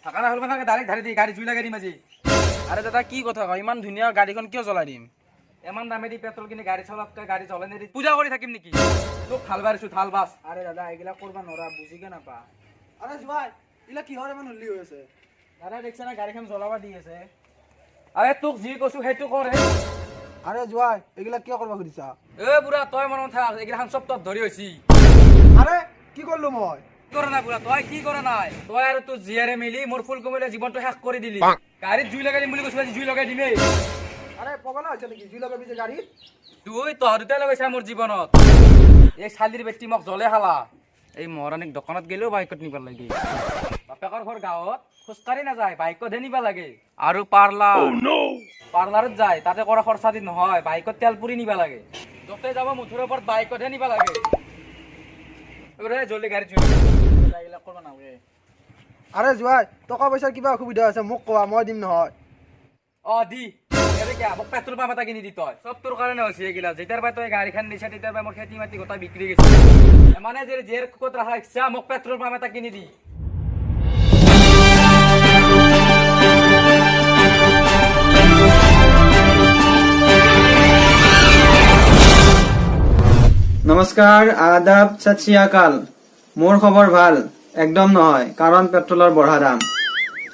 থাকা না হ'ল মানে ডাইৰেক্ট ঢালি দি গাড়ী জুই লগাই দিম আজি। আৰে দাদা, কি কথা কয়? ইমান ধুনীয়া গাড়ীখন কিয় জ্বলাই দিম? ইমান দামেদি পেট্ৰল কিনি গাড়ী চলাতকৈ গাড়ী জ্বলাই নিদি পূজা কৰি থাকিম নেকি? তোক ভাল বাৰিছো, ভাল বাছ। আৰে দাদা, এইগিলা কৰবা নৰা, বুজিকে নাপা। আৰে জোৱাই, এইগিলা কিহৰ ইমান হল্লি হৈ আছে? দাদা, দেখছে না, গাড়ীখন জ্বলাবা দি আছে। আৰে, তোক যি কৈছো সেইটো কৰ হে। আৰে জোৱাই, এইগিলা কিয় কৰিব খুজিছা? এ বুঢ়া, তই মনত থাক, এইগিলাখন চব তত ধৰি হৈছি। আৰে, কি কৰিলো মই? কি কৰা নাই বুঢ়া? তই কি কৰা নাই? তই আৰু তোৰ জীয়েৰে মিলি মোৰ ফুল কোমলীয়া জীৱনটো শেষ কৰি দিলি। গাড়ীত জুই লগাই দিম বুলি কৈছিলো, আজি জুই লগাই দিমেই। আৰে, পগলা হৈছে নেকি? জুই লগাবি যে গাড়ীত? তুই তহঁত দুটাই লগাইছা মোৰ জীৱনত। এই চালিৰ বেটি মোক জ্বলে খালা। এই মহাৰাণীক দোকানত গেলেও বাইকত নিব লাগে। বাপেকৰ ঘৰ গাঁৱত, খোজকাঢ়ি নাযায়, বাইকতহে নিব লাগে। আৰু পাৰ্লাৰ, পাৰ্লাৰত যায়, তাতে কৰা খৰচা দি নহয়, বাইকত তেল পুৰি নিব লাগে। য'তে যাব মুঠৰ ওপৰত বাইকতহে নিব লাগে। জলদি গাড়ী জুই দাদা, এইগিলা কৰবা নালাগে। আৰে জোৱাই, টকা পইচাৰ কিবা অসুবিধা হৈছে মোক কোৱা, মই দিম নহয়। অ দি ইয়াতে কিয়া, মোক পেট্ৰল পাম্প এটা কিনি দি তই। চব তোৰ কাৰণে হৈছে এইগিলা। যেতিয়াৰ পৰাই তই গাড়ীখন দিছা, তেতিয়াৰ পৰাই মোৰ খেতি মাটি গোটাই বিক্ৰী গৈছে। মানে যে জীয়েৰ ক'ত ৰাখা ইচ্ছা, মোক পেট্ৰল পাম্প এটা কিনি দি। নমস্কাৰ, আদাব, সত শ্ৰী আকাল। মোৰ খবৰ ভাল একদম নহয়, কাৰণ পেট্ৰলৰ বঢ়া দাম।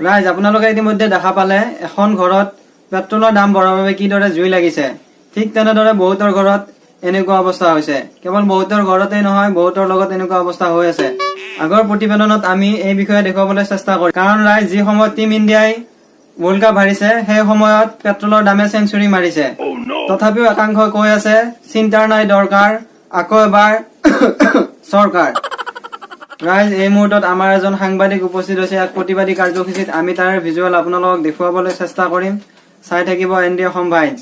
ৰাইজ, আপোনালোকে ইতিমধ্যে দেখা পালে এখন ঘৰত পেট্ৰলৰ দাম বঢ়াৰ বাবে কিদৰে জুই লাগিছে। ঠিক তেনেদৰে বহুতৰ ঘৰত এনেকুৱা অৱস্থা হৈছে। কেৱল বহুতৰ ঘৰতেই নহয়, বহুতৰ লগত এনেকুৱা অৱস্থা হৈ আছে। আগৰ প্ৰতিবেদনত আমি এই বিষয়ে দেখুৱাবলৈ চেষ্টা কৰিম। কাৰণ ৰাইজ, যি সময়ত টীম ইণ্ডিয়াই ৱৰ্ল্ড কাপ হাৰিছে, সেই সময়ত পেট্ৰলৰ দামে চেঞ্চুৰী মাৰিছে। তথাপিও একাংশই কৈ আছে চিন্তাৰ নাই দৰকাৰ, আকৌ এবাৰ চৰকাৰ। ৰাইজ, এই মুহূৰ্তত আমাৰ এজন সাংবাদিক উপস্থিত হৈছে এক প্ৰতিবাদী কাৰ্যসূচীত। আমি তাৰ ভিজুৱেল আপোনালোকক দেখুৱাবলৈ চেষ্টা কৰিম। চাই থাকিব এন ডি অসম ভাইন্স।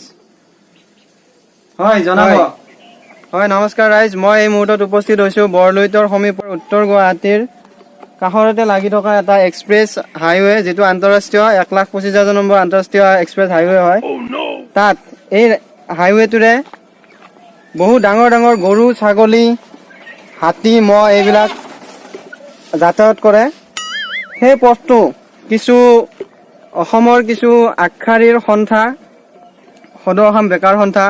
হয়, জনাব। হয়, নমস্কাৰ ৰাইজ, মই এই মুহূৰ্তত উপস্থিত হৈছো বৰলুইতৰ সমীপৰ উত্তৰ গুৱাহাটীৰ কাষৰতে লাগি থকা এটা এক্সপ্ৰেছ হাইৱে, যিটো আন্তঃৰাষ্ট্ৰীয় 1,25,000 নম্বৰ আন্তঃৰাষ্ট্ৰীয় এক্সপ্ৰেছ হাইৱে হয়। তাত এই হাইৱেটোৰে বহু ডাঙৰ ডাঙৰ গৰু, ছাগলী, হাতী, মহ এইবিলাক যাতায়াত কৰে। সেই পথটো কিছু অসমৰ কিছু আগশাৰীৰ সন্থা, সদৌ অসম বেকাৰ সন্থা,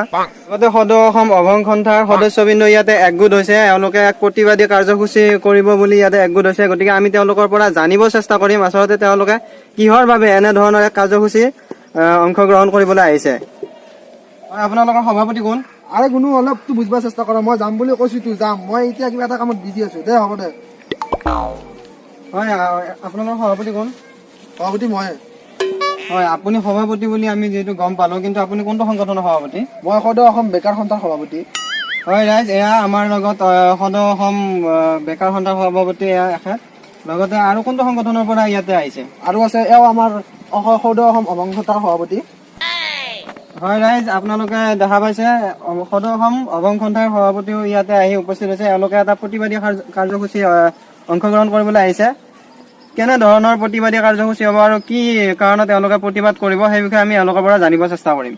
লগতে সদৌ অসম অভং সন্থাৰ সদস্যবৃন্দ ইয়াতে একগোট হৈছে। এওঁলোকে এক প্ৰতিবাদী কাৰ্যসূচী কৰিব বুলি ইয়াতে একগোট হৈছে। গতিকে আমি তেওঁলোকৰ পৰা জানিব চেষ্টা কৰিম, আচলতে তেওঁলোকে কিহৰ বাবে এনেধৰণৰ এক কাৰ্যসূচী অংশগ্ৰহণ কৰিবলৈ আহিছে। হয়, আপোনালোকৰ সভাপতি কোন? আৰে গুণু, অলপতো বুজিব চেষ্টা কৰা। মই যাম বুলি কৈছো তো যাম। মই এতিয়া কিবা এটা কামত বিজি আছো দে, হ'ব দে। হয়, আপোনালোকৰ সভাপতি কোন? সভাপতি মই। হয়, আপুনি সভাপতি বুলি আমি যিহেতু গম পালো, কিন্তু আপুনি কোনটো সংগঠনৰ সভাপতি? মই সদৌ অসম বেকাৰ সন্থাৰ সভাপতি। হয় ৰাইজ, এয়া আমাৰ লগত সদৌ অসম বেকাৰ সন্থাৰ সভাপতি এয়া এখেত। লগতে আৰু কোনটো সংগঠনৰ পৰা ইয়াতে আহিছে? আৰু আছে, এওঁ আমাৰ সদৌ অসম অভং সন্থাৰ সভাপতি। হয় ৰাইজ, আপোনালোকে দেখা পাইছে সদৌ অসম অভং সন্থাৰ সভাপতিও ইয়াতে আহি উপস্থিত হৈছে। এওঁলোকে এটা প্ৰতিবাদী কাৰ্যসূচী অংশগ্ৰহণ কৰিবলৈ আহিছে। কেনে ধৰণৰ প্ৰতিবাদী কাৰ্যসূচী হ'ব আৰু কি কাৰণত তেওঁলোকে প্ৰতিবাদ কৰিব, সেই বিষয়ে আমি এওঁলোকৰ পৰা জানিব চেষ্টা কৰিম।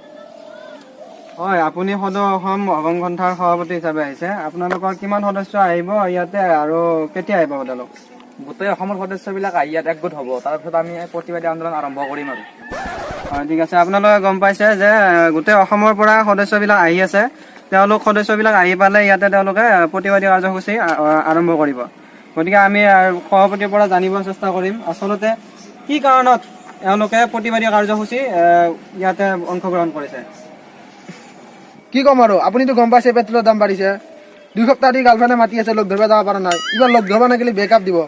হয়, আপুনি সদৌ অসম অভং সন্থাৰ সভাপতি হিচাপে আহিছে। আপোনালোকৰ কিমান সদস্য আহিব ইয়াতে আৰু কেতিয়া আহিব তেওঁলোক? গোটেই অসমৰ সদস্যবিলাক আহি ইয়াত একগোট হ'ব। তাৰপিছত আমি প্ৰতিবাদী আন্দোলন আৰম্ভ কৰিম আৰু। হয়, ঠিক আছে। আপোনালোকে গম পাইছে যে গোটেই অসমৰ পৰা সদস্যবিলাক আহি আছে। তেওঁলোক সদস্যবিলাক আহি পালে ইয়াতে তেওঁলোকে প্ৰতিবাদী কাৰ্যসূচী আৰম্ভ কৰিব। গতিকে আমি সভাপতিৰ পৰা জানিব চেষ্টা কৰিম, আচলতে কি কাৰণত এওঁলোকে প্ৰতিবাদী কাৰ্যসূচী ইয়াতে অংশগ্ৰহণ কৰিছে। কি ক'ম আৰু, আপুনিতো গম পাইছে পেট্ৰলৰ দাম বাঢ়িছে। 2 সপ্তাহ দি গাৰ্লফ্ৰেণ্ডে মাতি আছে, লগ ধৰিব যাব পৰা নাই। এইবাৰ লগ ধৰিব নাগিলে ব্ৰেকআপ দিব।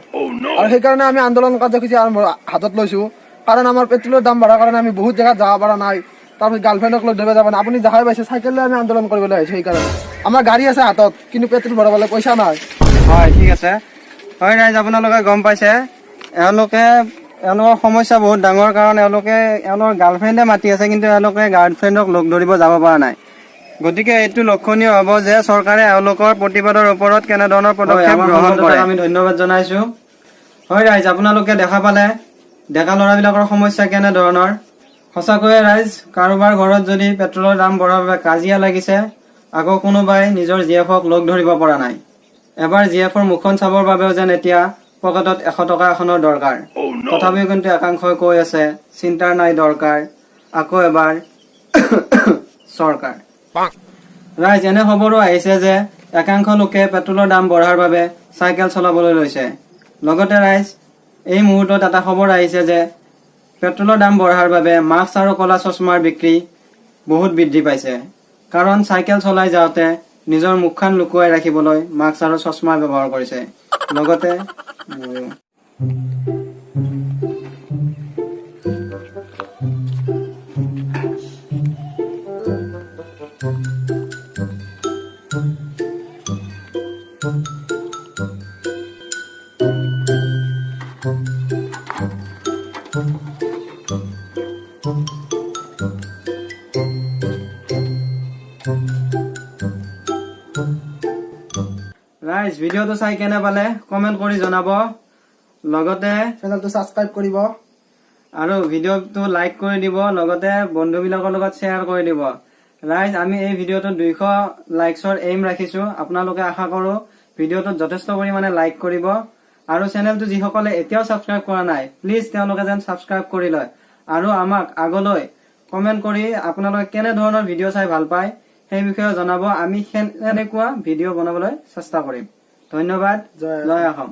আৰু সেইকাৰণে আমি আন্দোলন কাৰ্যসূচী আৰম্ভ হাতত লৈছো। কাৰণ আমাৰ পেট্ৰলৰ দাম বঢ়াৰ কাৰণে আমি বহুত জেগাত যাব পৰা নাই। তাৰপিছত গাৰ্লফ্ৰেণ্ডক লগ ধৰিব যাব নাই। আপুনি দেখাই পাইছে, চাইকেল লৈ আমি আন্দোলন কৰিবলৈ আহিছো। সেইকাৰণে আমাৰ গাড়ী আছে হাতত, কিন্তু পেট্ৰল ভৰাবলৈ পইচা নাই। হয়, ঠিক আছে। হয় ৰাইজ, আপোনালোকে গম পাইছে, এওঁলোকৰ সমস্যা বহুত ডাঙৰ। কাৰণ এওঁলোকৰ গাৰ্লফ্ৰেণ্ডে মাতি আছে, কিন্তু এওঁলোকে গাৰ্লফ্ৰেণ্ডক লগ ধৰিব যাব পৰা নাই। গতিকে এইটো লক্ষণীয় হ'ব যে চৰকাৰে এওঁলোকৰ প্ৰতিবাদৰ ওপৰত কেনেধৰণৰ পদক্ষেপ গ্ৰহণ কৰে। আমি ধন্যবাদ জনাইছো। হয় ৰাইজ, আপোনালোকে দেখা পালে ডেকা ল'ৰাবিলাকৰ সমস্যা কেনেধৰণৰ। সঁচাকৈয়ে ৰাইজ, কাৰোবাৰ ঘৰত যদি পেট্ৰলৰ দাম বঢ়াৰ বাবে কাজিয়া লাগিছে, আকৌ কোনোবাই নিজৰ জীয়েফক লগ ধৰিব পৰা নাই। এবাৰ জীয়েফৰ মুখখন চাবৰ বাবেও যেন এতিয়া পকেটত 100 টকা এখনৰ দৰকাৰ। তথাপিও কিন্তু একাংশই কৈ আছে, চিন্তাৰ নাই দৰকাৰ, আকৌ এবাৰ চৰকাৰ। ৰাইজ, এনে খবৰো আহিছে যে একাংশ লোকে পেট্ৰলৰ দাম বঢ়াৰ বাবে চাইকেল চলাবলৈ লৈছে। লগতে ৰাইজ, এই মুহূৰ্তত এটা খবৰ আহিছে যে পেট্ৰলৰ দাম বঢ়াৰ বাবে মাস্ক আৰু ক'লা চশমাৰ বিক্ৰী বহুত বৃদ্ধি পাইছে, কাৰণ চাইকেল চলাই যাওঁতে নিজৰ মুখখন লুকুৱাই ৰাখিবলৈ মাস্ক আৰু চশমা ব্যৱহাৰ কৰিছে। লগতে ময়ো। ৰাইজ, ভিডিঅ'টো চাই কেনে পালে কমেণ্ট কৰি জনাব, লগতে চেনেলটো ছাবস্ক্ৰাইব কৰিব। আৰু ভিডিঅ'টো লাইক কৰি দিব, লগতে বন্ধুবিলাকৰ লগত শ্বেয়াৰ কৰি দিব। ৰাইজ, আমি এই ভিডিঅ'টোত 200 লাইকছৰ এইম ৰাখিছো। আপোনালোকে আশা কৰো ভিডিঅ'টোত যথেষ্ট পৰিমাণে লাইক কৰিব আৰু চেনেলটো যিসকলে এতিয়াও ছাবস্ক্ৰাইব কৰা নাই, প্লিজ তেওঁলোকে যেন ছাবস্ক্ৰাইব কৰি লয় আৰু আমাক আগলৈ কমেণ্ট কৰি আপোনালোকে কেনেধৰণৰ ভিডিঅ' চাই ভাল পায় সেই বিষয়ে জনাব। আমি সেনেকুৱা ভিডিঅ' বনাবলৈ চেষ্টা কৰিম। ধন্যবাদ। জয় জয় অসম।